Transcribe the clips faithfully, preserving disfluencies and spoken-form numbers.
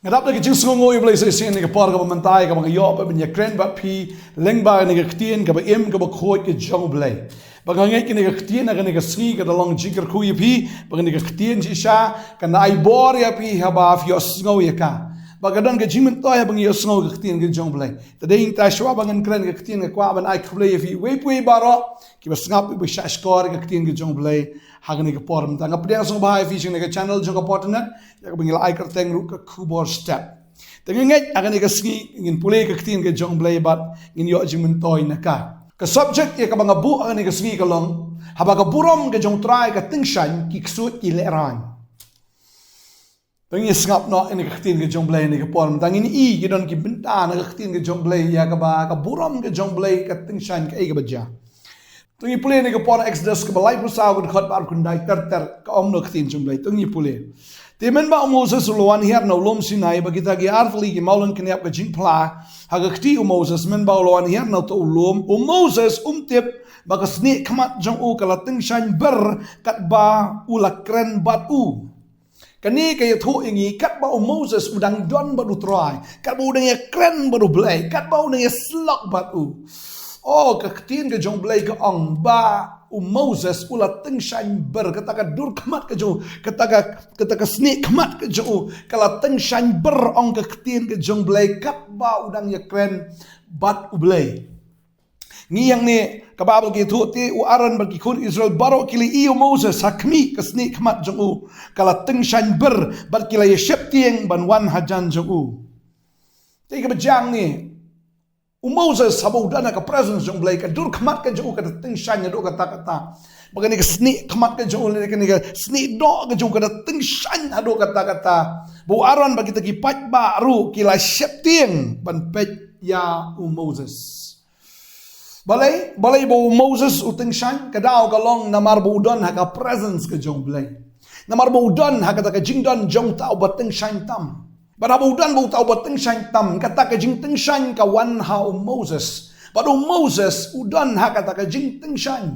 Nga dap da ka jingsngewnguh ïa U Blei sa shisien ha kane ka por kaba mynta, kaba nga ïoh ban ïakren bad phi lyngba kane ka ktien kaba im, kaba khuid ka jong U Blei. Ba nga ngeit kane ka ktien ha kane ka sngi ka da long jingkyrkhu ïa phi, ba kane ka ktien shisha kan ai bor ïa phi haba phi ïohsngew ïa ka. Ba ka don ka jingmyntoi haba ngi ïohsngew ka ktien ka jong U Blei. Te dei ïa kata, shuwa ba ngan kren ka ktien, nga kwah ban ai khublei ïa phi uwei pa uwei baroh kiba sngap, kiba shahshkor ïa ka ktien ka jong U Blei ha kane ka por mynta. Nga pdiang sngewbha ïa phi sha kane ka channel jong ka Potternet, ïa kaba ngi la ai kyrteng ruh ka Khubor Step. Te nga ngeit ha kane ka sngi ngin pule ka ktien ka jong U Blei bad ngin ïoh jingmyntoi na ka. Ka subject ïa kaba nga buh ha kane ka sngi ka long, haba ka burom ka jong U Trai ka tyngshaiñ, ki ksuid ki lehraiñ. Te ngin sngap noh ïa ka ktien ka jong U Blei ha kane ka por mynta. Ngin i ki don ki bynta na ka ktien ka jong U Blei ïa kaba ka burom ka jong U Blei ka tyngshaiñ, kaei kaba jia. To ngin pule ha kane ka por, Exodus kaba laiphew saw, ka dkhot ba arphew khyndai ter ter, ka ong kumno ka ktien jong U Blei. To ngin pule. Te mynba u Moses u la wan hiar na u lum Sinai, bad kita ki artylli ki mawlynnai ki ïap ka jingphla ha ka kti u Moses. Mynba u la wan hiar na uta u lum, u Moses um tip ba ka snieh khmat jong u ka la tyngshaiñ ber katba u la kren bad u. Kane ka ïathuh ïa ngi katba u Moses u dang don bad U Trai, katba u dang ïakren bad U Blei, katba u dang ïasyllok bad u. Oh, ka ktien ka jong U Blei ka ong ba u Moses u la tyngshaiñ ber, kata ka dur khmat ka jong u, kata ka, kata ka snieh khmat ka jong u ka la tyngshaiñ ber, ong ka ktien ka jong U Blei, katba u dang ïakren bad U Blei. Ngi ïa ngeit, ka Baibl ka ïathuh, te u Aaron bad ki khun Israel baroh ki la ïohi ïa u Moses ha khmih, ka snieh khmat jong u ka la tyngshaiñ ber, bad ki la ïa sheptieng ban wan hajan jong u. Te kaba jia ngi, u Moses haba u don ha ka presence jong U Blei, ka dur khmat ka jong u ka da tyngshaiñ haduh katta katta. Bad kane ka snieh khmat ka jong u, kane ka snieh doh ka jong u ka da tyngshaiñ haduh katta katta. Bad u Aaron bad kita ki paidbah ruh ki la sheptieng ban peit ïa u Moses. Balei, balei ba u Moses u tyngshaiñ? Ka daw ka long namar ba u don ha ka presence ka jong U Blei. Namar ba u don ha kata ka jingdon jong uta uba tyngshaiñ tam. Bad haba u don bad uta uba tyngshaiñ tam, kata ka jingtyngshaiñ ka wan ha u Moses. Bad u Moses u don ha kata ka jingtyngshaiñ.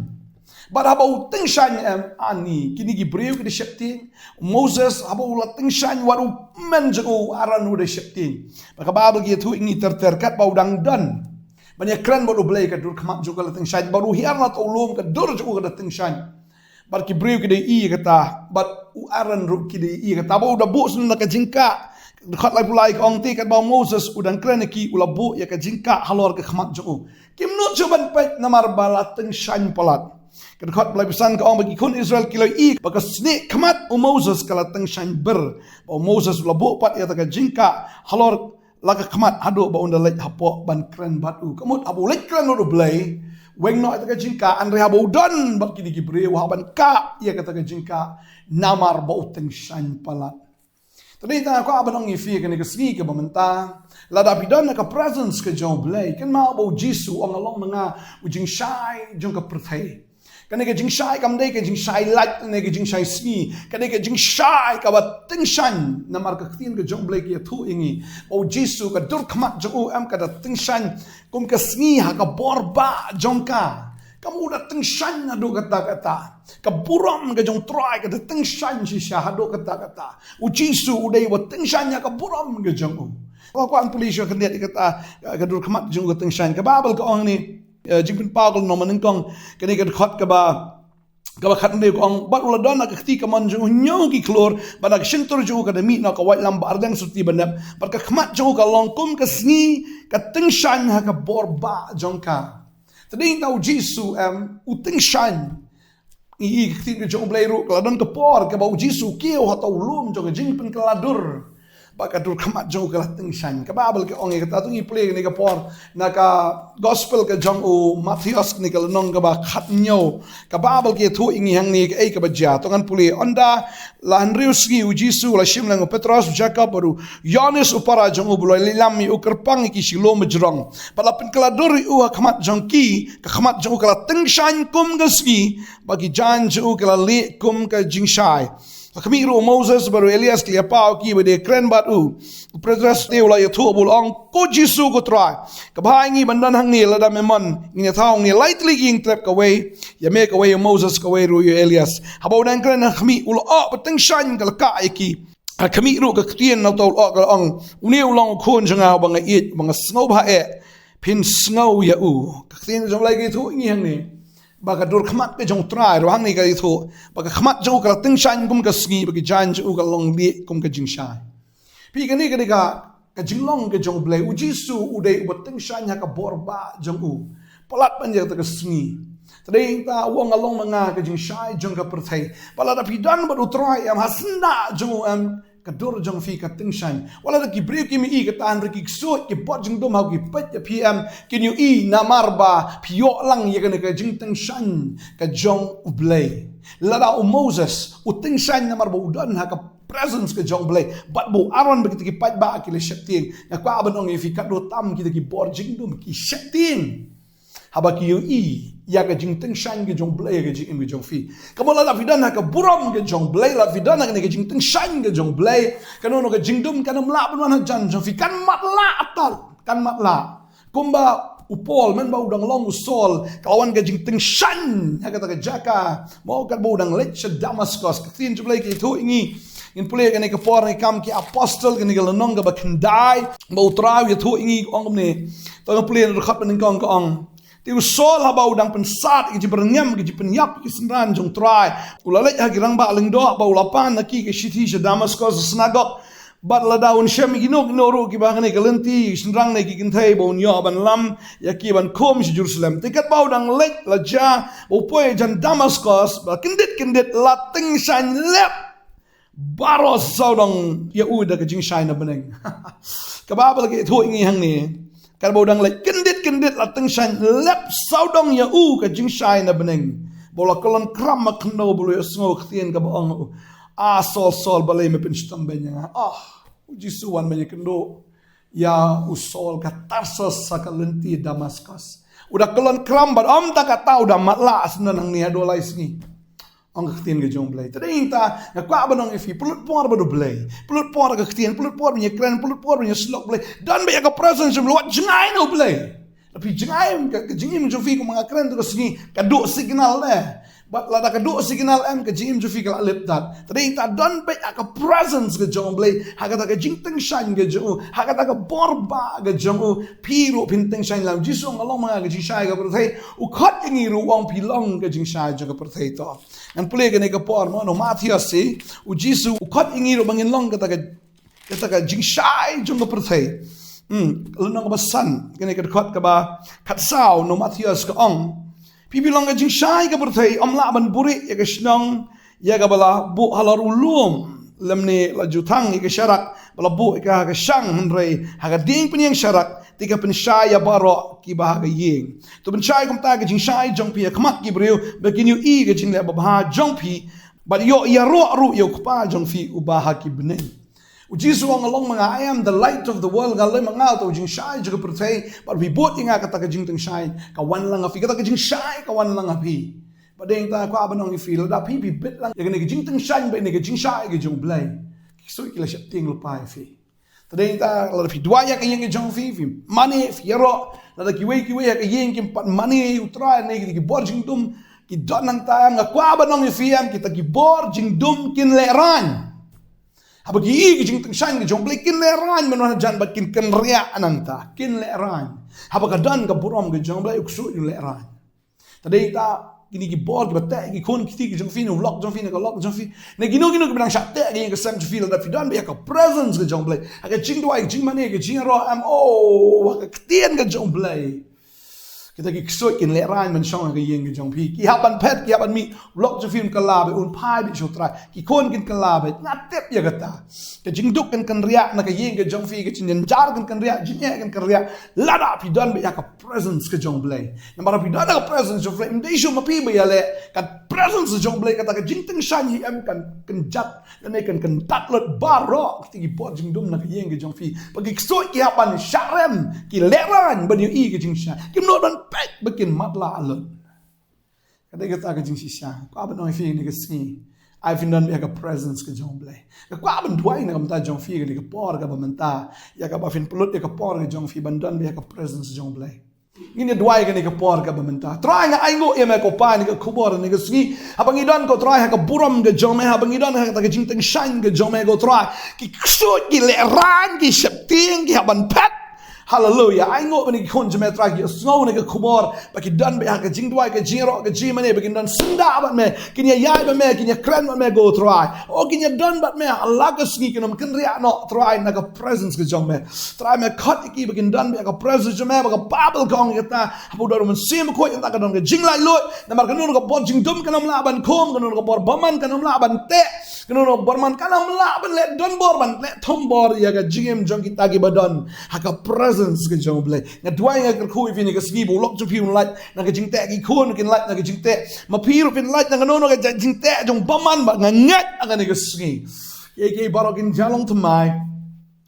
Bad haba u tyngshaiñ, em, ani, kine ki briew ki da sheptieng. U Moses haba u la tyngshaiñ, wat u kmen jong u, u Aaron u da sheptieng. Bad ka Baibl ka ïathuh ïa ngi ter ter, katba u dang don ban ïakren bad U Blei, ka dur khmat jong u ka la tyngshaiñ. Bad u hiar na uta u lum, ka dur jong u ka da tyngshaiñ. Bad ki briew ki da ïohi ïa kata, bad u Aaron ruh ki da ïohi ïa kata. Bad u da buh shuh na ka jingkah. Dkhot laiphew lai ka ong, te katba u Moses u dang kren ha ki, u la buh ïa ka jingkah halor ka khmat jong u. Kim nud shuh ban peit namar ba la tyngshaiñ palat. Ka dkhot laiphew san ka ong, bad ki khun Israel ki la ïohi ba ka snieh khmat u Moses ka la tyngshaiñ ber. Bad u Moses u la buh pat ïa kata ka jingkah halor la ka khmat haduh ba un da leit hapoh ban kren bad u. Ka mut haba u leit kren bad U Blei, weng noh ïa kata ka jingkah, hynrei haba u don bad kine ki briew, u hap ban kah ïa kata ka jingkah namar ba u tyngshaiñ palat. Te dei tang, nga kwah ban ong ïa phi kane ka sngi kaba mynta, lada phi don ha ka presence ka jong U Blei, kynmaw ba u Jisu u ong, nga long ma nga u jingshai jong ka pyrthei. Kane ka jingshai kam dei ka jingshai lait, kane ka jingshai sngi. Kane ka jingshai kaba tyngshaiñ, namar ka ktien ka jong U Blei ka ïathuh ïa ngi ba u Jisu, ka dur khmat jong u, em, ka da tyngshaiñ kum ka sngi ha ka bor bah jong ka. Ka mut u da tyngshaiñ haduh katta katta. Ka burom ka jong U Trai ka da tyngshaiñ shisha haduh katta katta. U Jisu u dei uba tyngshaiñ ha ka burom ka jong u. Nga kwah ban pule shuwa khyndiat ïa kata, ka dur khmat jong u ka tyngshaiñ. Ka Baibl ka ong ne, eh, Jingpynpaw ka lynnong banyngkong, kane ka dkhot kaba, kaba khathynriew ka ong, bad u la don ha ka kti kamon jong u hynñiew ki khlur, bad na ka shyntur jong u ka da mih noh ka waitlam ba arliang surti ba nep, bad ka khmat jong u ka long kum ka sngi, ka tyngshaiñ ha ka bor bah jong ka. Te dei tang, u Jisu, em, u tyngshaiñ. Ngi i ka ktien ka jong U Blei ruh, ka la don ka por kaba u Jisu u kiew ha uta u lum jong ka jingpynkylla dur. Bad ka dur khmat jong u ka la tyngshaiñ. Ka Baibl ka ong ïa kata, to ngin pule kane ka por na ka Gospel ka jong u Mathaios, kane ka lynnong kaba khathynñiew. Ka Baibl ka ïathuh ïa ngi hangne kaei kaba jia. To ngan pule. Ynda la hynriew sngi, u Jisu u la shim lang u Petros, u Jakob bad u Ïoannis u para jong u, bad u la ïalam ïa u kyrpang ïa ki sha ki lum bajrong. Bad la pynkylla dur ïa u ha khmat jong ki, ka khmat jong u ka la tyngshaiñ kum ka sngi, bad ki jaiñ jong u ki la lieh kum ka jingshai. Ha khmih ruh u Moses bad u Elias ki la ïapaw ïa ki ba kin kren bad u. U Petros te u la ïathuh bad u la ong, ko Jisu ko Trai, ka bha ïa ngi ban don hangne, lada me mon, ngin ïathaw hangne lai tylli ki ïing trep, kawei ïa me, kawei ïa u Moses, kawei ruh ïa u Elias. Haba u dang kren ha khmih, u la ïoh ba tyngshaiñ ka la kah ïa ki. Ha khmih ruh ka ktien na u tau u ong, une u long u khun jong nga uba nga ïeit, uba nga sngewbha eh, phin sngew ïa u. Ka ktien jong U Blei ka ïathuh ïa ngi hangne ba ka dur khmat ka jong U Trai ruh hangne ka ïathuh ba ka khmat jong u ka la tyngshaiñ kum ka sngi, ba ki jaiñ jong u ka long lieh kum ka jingshai. Phi, kane ka dei ka, ka jinglong ka jong U Blei. U Jisu u dei uba tyngshaiñ ha ka bor bah jong u palat ban ïa kata ka sngi. Te dei ta u ong, nga long ma nga ka jingshai jong ka pyrthei. Palat da phi don bad U Trai em, ha syndah jong u em, ka dur jong phi ka tyngshaiñ. Wat la da ki briew kim ïohi kata, hynrei ki ksuid, ki bor jingdum ha ki peit ïa phi em, kin ïohi namar ba phi ïoh lang ïa kane ka jingtyngshaiñ ka jong U Blei. Lada u Moses u tyngshaiñ namar ba u don ha ka presence ka jong U Blei, bad ba u Aaron bad kita ki paidbah ki la sheptieng, nga kwah ban ong ïa phi, katno tam kita ki bor jingdum ki sheptieng haba ki ïohi ïa ka jingtyngshaiñ ka jong U Blei ha ka jingim ka jong phi. Kumno lada phi don ha ka burom ka jong U Blei, lada phi don ha kane ka jingtyngshaiñ ka jong U Blei, kano kano ka jingdum kan ym lah ban wan hajan jong phi, kan matlah atat, kan matlah. Kumba u Paul, mynba u dang long u Saul, ka la wan ka jingtyngshaiñ ha kata ka jaka, mo, katba u dang leit sha Damaskos. Ka ktien jong U Blei ka ïathuh ïa ngi, ngin pule kane ka Por Kam ki Apostol, kane ka lynnong kaba khyndai, ba U Trai u ïathuh ïa ngi, ong kumne. To ngin pule na dkhot ba nyngkong, ka ong: Te u Saul haba u dang pynsad ïa ka jingbyrngem, ka jingpynïap ïa ki synran jong U Trai, u la leit ha ki rangbah lyngdoh bad u la pan na ki ka shithi sha Damaskos, ha synagog. Bad lada un shem ïa kino kino ruh kiba ha kane ka lynti, ïa ki shynrang ne ki kynthei, ba un ïoh ban lam ïa ki ban khum sha Jerusalem. Te katba u dang leit la jia, ba u poi hajan Damaskos, ba kyndit kyndit la tyngshaiñ lep baroh sawdong ïa u da ka jingshai na bneng. Ka Baibl ka ïathuh ïa ngi hangne, katba u dang leit, kyndit kyndit la tyngshaiñ lep sawdong ïa u ka jingshai na bneng. Ba u la kyllon kram ha khyndew, ba u la ïohsngew ka ktien kaba ong, "A Saul, Saul, balei me pynshitom beiñ ïa nga?" Ah, u Jisu u wan ban ïakynduh ïa u Saul ka Tarsus ha ka lynti Damaskos. U da kyllon kram bad ym tang kata, u da matlah, shen hangne haduh lai sngi. Ong ka ktien ka jong U Blei. Te dei ta, nga kwah ban ong ïa phi, pynlut por bad U Blei. Pynlut por ha ka ktien, pynlut por ban ïakren, pynlut por ban ïasyllok U Blei. Don beit ha ka presence jong U Blei, wat jngai na U Blei. Lada phi jngai, ka, ka jingim jong phi, kumba nga kren tu ka sngi, ka duh signal de. Bad lada ka duh signal em, ka jingim jong phi ka la lip dat. Te dei ta, don beit ha ka presence ka jong U Blei, ha kata ka jingtyngshaiñ ka jong u, ha kata ka bor bah ka jong u, phi ruh phin tyngshaiñ lang. Jisu u ong, nga long ma nga ka jingshai ka pyrthei. U khot ïa ngi ruh u ong, phi long ka jingshai jong ka pyrthei to. Ngan pule kane ka por mo, na u Mathaios, eh, u Jisu u khot ïa ngi ruh ba ngin long kata ka, kata ka jingshai jong ka pyrthei. Hmm, lynnong kaba san, kane ka dkhot kaba khatsaw, na u Mathaios ka ong: Phi phi long ka jingshai ka pyrthei. Ym lah ban buhrieh ïa ka shnong ïa kaba la buh halor u lum, lymne la ju thang ïa ka sharak ba la buh ïa ka ha ka shang, hynrei ha ka diengpynïeng sharak, te ka pynshai ïa baroh kiba ha ka ïing. To pynshai kumta ka jingshai jong phi ha khmat ki briew, ba kin ïohi ka jingleh babha jong phi, bad ïoh ïaroh ruh ïa u Kpa jong phi uba ha ki bneng. U Jisu u ong, nga long ma nga, I am the light of the world, nga long ma nga uta u jingshai jong ka pyrthei, bad phi bud ïa nga, kata ka jingtyngshaiñ ka wan lang ha phi, kata ka jingshai ka wan lang ha phi. Bad dei ta, kwah ban ong ïa phi, lada phi phi bit lang ïa kane ka jingtyngshaiñ bad kane ka jingshai ka jong U Blei, ki ksuid ki la sheptieng lypa ïa phi. Te dei ta, lada phi duwai ha ka ïing ka jong phi, phi mane, phi ïaroh, lada kiwei kiwei ha ka ïing kim pat mane ïa U Trai ne ki, ki bor jingdum ki don nangta em, nga kwah ban ong ïa phi em, kita ki bor jingdum kin lehraiñ. Haba ki ïohi ka jingtyngshaiñ ka jong U Blei, kin lehraiñ ban wan hajan, bad kin kynriah nangta, kin lehraiñ. Haba ka don ka burom ka jong U Blei, u ksuid u lehraiñ. Te dei ta, kine ki bor kiba teh ki khun ki kti ki jong phi, ne u lok jong phi, ne ka lok jong phi, ne kino kino kiba dang shah teh ki ïing ki sem jong phi, lada phi don beit ha ka presence ka jong U Blei, ha ka jingduwai, ka jingmane, ka jingïaroh em, oh, ha ka ktien ka jong U Blei, kita ki ksuid kin lehraiñ ban shong ha ka ïing ka jong phi. Ki hap ban phet, ki hap ban mih, u lok jong phi un kylla beit, un phai beit sha U Trai. Ki khun kin kylla beit. Nga tip ïa kata. Ka jingduk kan kynriah na ka ïing ka jong phi, ka jingjynjar kan kynriah, jingeh kan kynriah. Lada phi don beit ha ka presence ka jong U Blei. Namar phi don ha ka presence jong U Blei, ym dei shuh ma phi ba ïaleh. Ka presence jong U Blei, kata ka jingtyngshaiñ hi em, kan kynjat lane kan kyndat lut baroh kita ki bor jingdum na ka ïing ka jong phi. Bad ki ksuid ki hap ban shah rem, ki lehraiñ ban ïohi ka jingshai. Kim nud ban peit ba kin matlah lut. Ka dei kata ka jingshisha. Kwah ban ong ïa phi kane ka sngi, ai phin don beit ha ka presence ka jong U Blei. Nga kwah ban duwai na ka bynta jong phi kane ka por kaba mynta, ïa kaba phin pynlut ïa ka por ka jong phi ban don beit ha ka presence jong U Blei. Ngin ïa duwai kane ka por kaba mynta. Trai, nga ainguh ïa me ko Pa, ïa kane ka khubor, ïa kane ka sngi. Haba ngi don ko Trai ha ka burom ka jong me, haba ngi don ha ka jingtyngshaiñ ka jong me ko Trai, ki ksuid, ki lehraiñ, ki sheptieng, ki hap ban phet. Haleluya. Ainguh ba kine ki khun jong me Trai ki sngew ïa kane ka khubor, ba ki don beit ha ka jingduwai, ka jingïaroh, ka jingmane, ba kin don syndah bad me, kin ïa ïaid bad me, kin ïa kren bad me ko Trai. O, kin ïa don bad me ha la ka sngi, kin ym kynriah noh Trai na ka presence ka jong me. Trai, me khot ïa ki ba kin don beit ha ka presence jong me, ba ka Baibl ka ong ïa kata, haba u don u Mynsiem Bakhuid, ynda ka don ka jinglaitluid, namar kano kano ka bor jingdum kan ym lah ban khum, kano kano ka bor bymman kan ym lah ban teh, kano kano ka bor bymman kan ym lah ban leh donbor, ban leh thombor ïa ka jingim jong kita kiba don ha ka presence ka jong U Blei. Nga duwai, nga kyrkhu ïa phi ïa kane ka sngi, ba u lok jong phi un lait na ka jingteh, ki khun kin lait na ka jingteh, ma phi ruh phin lait na kano kano ka jingteh jong bymman, bad nga ngeit ha kane ka sngi, kiei kiei baroh kin jia long thymmai.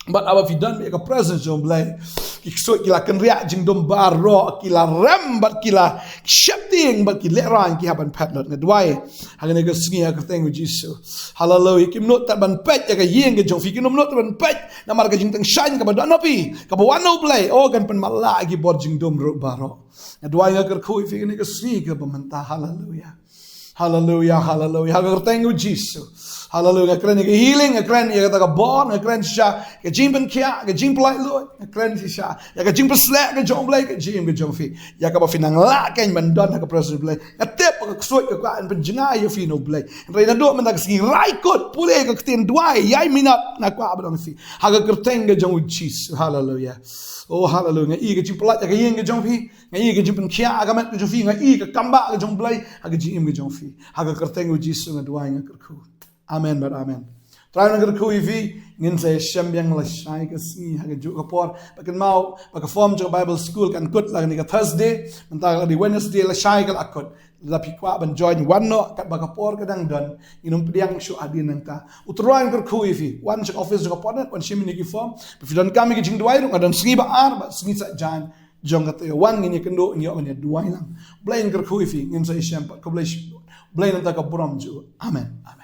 Bad haba phi don beit ha ka presence jong U Blei, ki ksuid ki la kynriah jingdum baroh, ki la rem bad ki la sheptieng bad ki lehraiñ ki hap ban phet lut. Nga duwai ha kane ka sngi ha ka kyrteng U Jisu. Haleluya. Kim nud tad ban peit ïa ka ïing ka jong phi, kim nud tad ban peit namar ka jingtyngshaiñ kaba don ha phi, kaba wan na U Blei, o, kan pynmatlah ïa ki bor jingdum ruh baroh. Nga duwai, nga kyrkhu ïa phi ha kane ka sngi kaba mynta. Haleluya. Haleluya, haleluya. Ha ka kyrteng U Jisu. Haleluya. Nga kren ïa ka healing, nga kren ïa kata ka bor, nga kren shisha ïa ka jingpynkhiah, ka jingpynlaitluid, nga kren shisha ïa ka jingpynshlur ka jong U Blei ha ka jingim ka jong phi, ïa kaba phin nang lah kein ban don ha ka presence U Blei. Nga tip ba ka ksuid ka kwah ban pynjngai ïa phi na U Blei. Hynrei naduh mynta ka sngi, rai kut, pule ïa ka ktien duwai, ïai minot, nga kwah ban ong ïa phi ha ka kyrteng ka jong U Jisu. Haleluya. O, haleluya. Nga ïohi ïa ka jingpynlait ha ka ïing ka jong phi. Nga ïohi ïa ka jingpynkhiah ha ka met ka jong phi. Nga ïohi ïa ka kam ba ka jong U Blei ha ka jingim ka jong phi, ha ka kyrteng U Jisu nga duwai, nga kyrkhu. Amen bad amen. Trai, nga kyrkhu ïa phi. Ngin sa ïashem biang lashai ka sngi ha kajuh ka por. Ba kynmaw ba ka form jong ka Bible School kan kut la kane ka Thursday. Mynta ka la dei Wednesday, lashai ka la kut. Lada phi kwah ban join, wan noh katba ka por ka dang don. Ngin ym pdiang shuh hadien nangta. U Trai un kyrkhu ïa phi. Wan sha ka office jong ka Portnet, wan shim ïa ki form. Ba phi donkam ïa ka jingduwai ruh, nga don sngi ba ar bad sngi Saitjaiñ jong ka taïew. Wan, ngin ïakynduh, ngin ïoh ban ïaduwai lang. Blei un kyrkhu ïa phi. Ngin sa ïashem pat. Khublei shibun. Blei un ai ïa ka burom jong U. Amen. Amen.